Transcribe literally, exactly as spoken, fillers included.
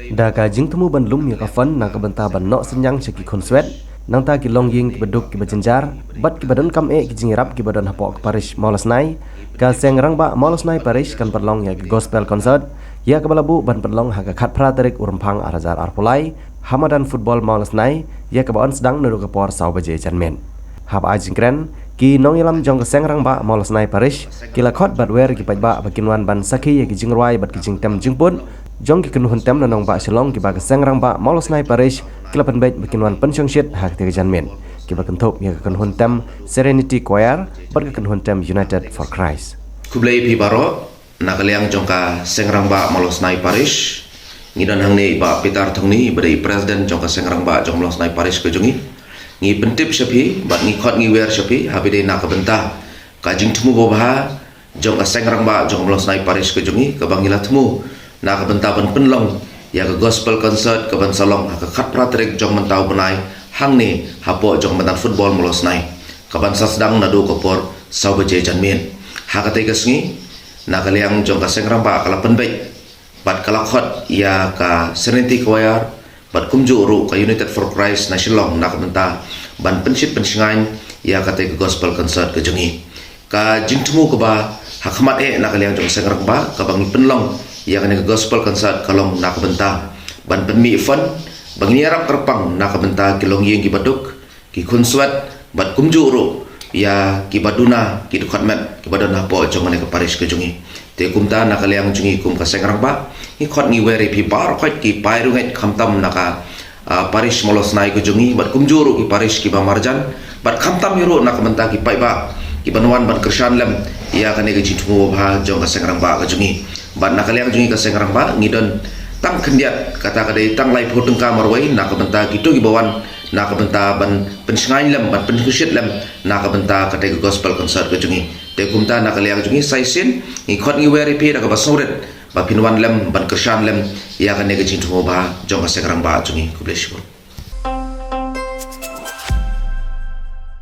Da ka jingthmu ban lum ïa ka fund na ka bynta ban noh synñiang sha ki khun swet, nangta ki longïing kiba duk kiba jynjar bad kiba donkam eh ki jingïarap kiba don hapoh ka parish Mawlasnai, ka Seng Rangbah Mawlasnai Parish kan pynlong ïa ka Gospel Concert, ïa kaba la buh ban pynlong ha ka khatphra tarik u Rymphang ar hajar arphew lai, ha madan football Mawlasnai, ïa kaba yn sdang naduh ka por saw baje janmiet. Haba ai jingkren, ki nongïalam jong ka Seng Rangbah Mawlasnai Parish ki la khot bad wer ïa ki paidbah ba kin wan ban sakhi ïa ki jingrwai bad ki jingtem jingput jong ki kynhun tem na nongbah Shillong kiba ka Seng Rangbah Mawlasnai Parish ki la pynbeit ba kin wan pynshongshit ha katei ka janmiet, kiba kynthup ïa ka kynhun tem Serenity Choir bad ka kynhun tem United for Christ. Khublei phi baroh. Na ka liang jong ka Seng Rangbah Mawlasnai Parish, ngi don hangne i Bah Peter Thongni, ba dei i President jong ka Seng Rangbah jong Mawlasnai Parish ka jong ngi. Ngi pyntip sha phi bad ngi khot ngi wer sha phi haba dei na ka bynta ka jingthmu babha jong ka Seng Rangbah jong Mawlasnai Parish ka jong ngi, kaba ngi la thmu na ka bynta ban pynlong ïa ka Gospel Concert kaban sa long ha ka khatphra tarik jong mynta u bnai, hangne hapoh jong madan football Mawlasnai, kaban sa sdang naduh ka por saw baje janmiet. Ha katei ka sngi, na ka liang jong ka Seng Rangbah ka la pynbeit bad ka la khot ïa ka Serenity Choir bad kumjuh ruh ka United for Christ na Shillong na ka bynta ban pynshit pynshngaiñ ïa katei ka Gospel Concert ka jong ngi. Ka jingthmu kaba ha khmat eh na ka liang jong ka Seng Rangbah kaba ngi pynlong ïa kane ka Gospel Concert ka long na ka bynta ban pynmih fund ba ngin ïarap kyrpang na ka bynta ki longïing kiba duk, ki khun swet bad kumjuh ruh ïa kiba duna, ki dkhot met kiba don hapoh jong kane ka parish ka jong ngi. Te kumta na ka liang jong ngi kum ka Seng Rangbah, ngi khot ngi wer ïa phi baroh khoit ki paidbah khamtam na ka, ah, parish Mawlasnai ka jong ngi bad kumjuh ruh ki parish kiba marjan bad khamtam ïa ruh na ka bynta ki paidbah kiban wan ban kyrshan lem ïa kane ka jingthmu babha jong ka Seng Rangbah ka jong ngi. Bad na ka liang jong ngi ka Seng Rangbah ngi don tang khyndiat, kata ka dei tang laiphew tyngka marwei na ka bynta kito kiba wan na ka bynta ban pynshngaiñ lem, ban pynshit lem na ka bynta katei ka Gospel Concert ka jong ngi. Te kumta na ka liang jong ngi sa shisien ngi khot ngi wer ïa phi da kaba sngewrit ba phin wan lem ban kyrshan lem ïa kane ka jingthmu babha jong ka Seng Rangbah jong ngi. Khublei shibun.